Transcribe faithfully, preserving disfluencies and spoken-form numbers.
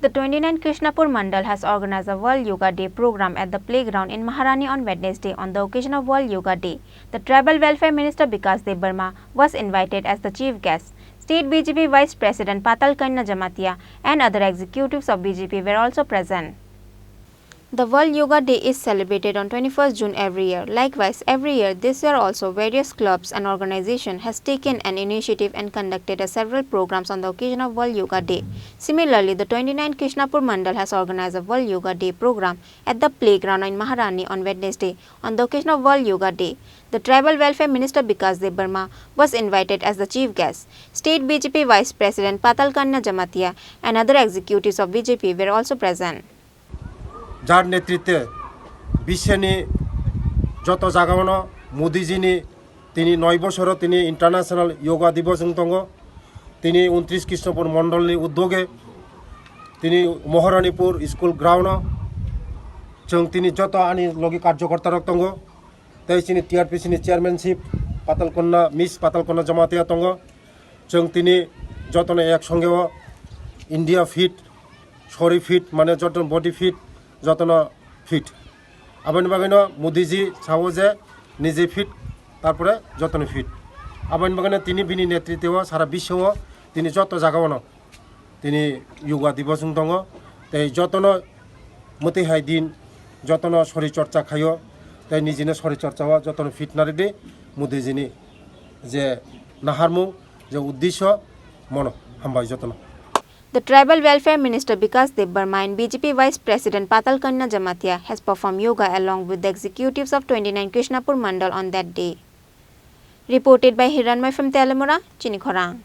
The twenty-nine Krishnapur Mandal has organized a World Yoga Day program at the playground in Maharani on Wednesday on the occasion of World Yoga Day. The Tribal Welfare Minister Bikash Debbarma was invited as the chief guest. State B J P Vice President Patal Kanya Jamatia and other executives of B J P were also present. The World Yoga Day is celebrated on twenty-first June every year. Likewise, every year this year also various clubs and organization has taken an initiative and conducted a several programs on the occasion of World Yoga Day. Similarly, the twenty-nine Krishnapur Mandal has organized a World Yoga Day program at the playground in Maharani on Wednesday on the occasion of World Yoga Day. The Tribal Welfare Minister Bikash Debbarma was invited as the chief guest. State B J P Vice President Patal Kanya Jamatia and other executives of B J P were also present. যার নেতৃত্বে বিশ্বনি যত জায়গাওয়ানো মোদিজিনি তিনি নয় বছরও তিনি ইন্টারন্যাশনাল যোগা দিবস tongo। তিনি ঊনত্রিশ কৃষ্ণপুর মণ্ডলনি উদ্যোগে তিনি মহারানীপুর স্কুল গ্রাউন্ডও जों তিনি যত আনি লগে কার্যকর্তারা tongo। Tei chini T R P C ni chairmanship Patalkonna, Miss Patalkonna Jamatia tongo। जों tini jotono ek songeo India fit, sori fit, mane jotono body fit, jotono fit। Aboni bagwino Modiji sao je nije fit, tarpore jotono fit। Aboni bagwino tini bini netritwo sara biswo tini joto jagaono tini yoga dibo chwng tongo, tei jotono mwtwi hai din jotono sori chorcha khaio, tei nijini sori chorchao jotono fit narwkdi Modijini je naharmung, je uddesyo mono hambai jotono. The Tribal Welfare Minister Bikash Debbarma and B J P Vice President Patal Kanya Jamatia has performed yoga along with the executives of twenty-nine Krishnapur Mandal on that day. Reported by Hiranmoy from Telemura, Chini Khorang.